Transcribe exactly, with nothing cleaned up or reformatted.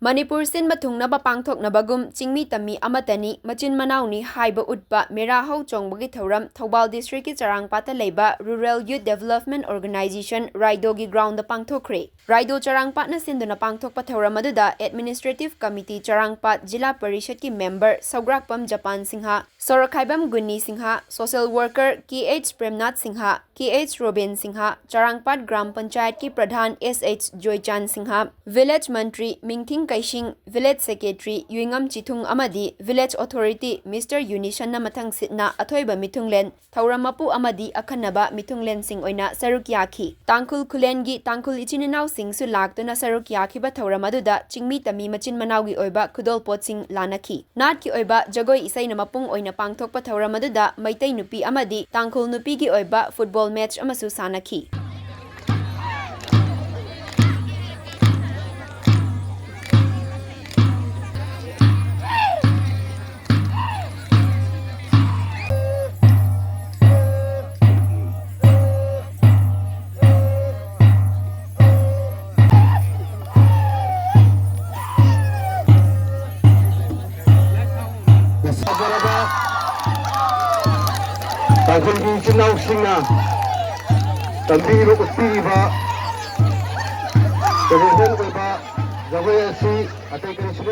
ꯃꯅꯤꯄꯨꯔ ꯁꯤꯟꯕ ꯊꯨꯡꯅꯕ ꯄꯥꯡꯊꯣꯛꯅꯕꯒꯨꯝ ꯆꯤꯡꯃꯤ ꯇꯝꯃꯤ ꯑꯃꯠꯇꯅꯤ, ꯃꯆꯤꯟ ꯃꯅꯥꯎꯅꯤ ꯍꯥꯏꯕ ꯎꯠꯄ ꯃꯦꯔꯥ ꯍꯧ ꯆꯣꯡꯕꯒꯤ ꯊꯧꯔꯝ ꯊꯧꯕꯥꯜ ꯗꯤꯁꯇ꯭ꯔꯤꯛꯀꯤ ꯆꯔꯥꯡꯄꯥꯠꯇ ꯂꯩꯕ Rural Youth Development Organization, ꯔꯥꯏꯗꯣꯒꯤ ꯒ꯭ꯔꯥꯎꯟꯗ ꯄꯥꯡꯊꯣꯛꯈ꯭ꯔꯦ꯫ ꯔꯥꯏꯗꯣ ꯆꯔꯥꯡꯄꯥꯠꯅ ꯁꯤꯟꯗꯨꯅ ꯄꯥꯡꯊꯣꯛꯄ ꯊꯧꯔꯝ ꯑꯗꯨꯗ Administrative Committee ꯆꯔꯥꯡꯄꯥꯠ, ꯖꯤꯂꯥ ꯄꯔꯤꯁꯠꯀꯤ ꯃꯦꯝꯕꯔ ꯁꯧꯒ꯭ꯔꯥꯛꯄꯝ Japan Singh, Sorokhaibam Gunni Singh, social worker K H Premnath Singh, K H Robin Singh, Charangpat gram ꯄꯟꯆꯥꯌꯠꯀꯤ pradhan S H Joychan Singh, village ꯃꯟꯇ꯭ꯔꯤ ꯃꯤꯡꯊꯤꯡ ꯀꯩꯁꯤꯡ, village secretary ꯌꯨꯏꯉꯝ ꯆꯤꯊꯨꯡ ꯑꯃꯗꯤ village authority Mister ꯌꯨꯅꯤꯁꯟꯅ ꯃꯊꯪ ꯁꯤꯠꯅ ꯑꯊꯣꯏꯕ ꯃꯤꯊꯨꯡꯂꯦꯟ, ꯊꯧꯔꯝ ꯃꯄꯨ ꯑꯃꯗꯤ ꯑꯈꯟꯅꯕ ꯃꯤꯊꯨꯡꯂꯦꯟꯁꯤꯡ ꯑꯣꯏꯅ ꯁꯔꯨꯛ ꯌꯥꯈꯤ꯫ ꯇꯥꯡꯈꯨꯜ ꯈꯨꯂꯦꯟꯒꯤ ꯇꯥꯡꯈꯨꯜ ꯏꯆꯤꯟ ꯏꯅꯥꯎꯁꯤꯡꯁꯨ ꯂꯥꯛꯇꯨꯅ ꯁꯔꯨꯛ ꯌꯥꯈꯤꯕ ꯊꯧꯔꯝ ꯑꯗꯨꯗ ꯆꯤꯡꯃꯤ ꯇꯝꯃꯤ ꯃꯆꯤꯟ ꯃꯅꯥꯎꯒꯤ ꯑꯣꯏꯕ ꯈꯨꯗꯣꯜꯄꯣꯠꯁꯤꯡ ꯂꯥꯟꯅꯈꯤ꯫ ꯅꯥꯠꯀꯤ ꯑꯣꯏꯕ ꯖꯒꯣꯏ ꯏꯁꯩꯅ ꯃꯄꯨꯡ ꯑꯣꯏꯅ ꯄꯥꯡꯊꯣꯛꯄ ꯊꯧꯔꯝ ꯑꯗꯨꯗ ꯃꯩꯇꯩ ꯅꯨꯄꯤ ꯑꯃꯗꯤ ꯇꯥꯡꯈꯨꯜ ꯅꯨꯄꯤꯒꯤ ꯑꯣꯏꯕ football match ꯑꯃꯁꯨ ꯁꯥꯟꯅꯈꯤ꯫ ꯐꯖꯔꯕ ꯇꯥꯡꯈꯨꯜꯒꯤ ꯏꯆꯤꯟ ꯏꯅꯥꯎꯁꯤꯡꯅ ꯇꯝꯕꯤꯔꯤꯕ, ꯎꯠꯄꯤꯔꯤꯕ traditional ꯑꯣꯏꯕ ꯖꯒꯣꯏ ꯑꯁꯤ ꯑꯇꯩ ꯀꯔꯤꯁꯨ ꯅꯠꯇꯦ꯫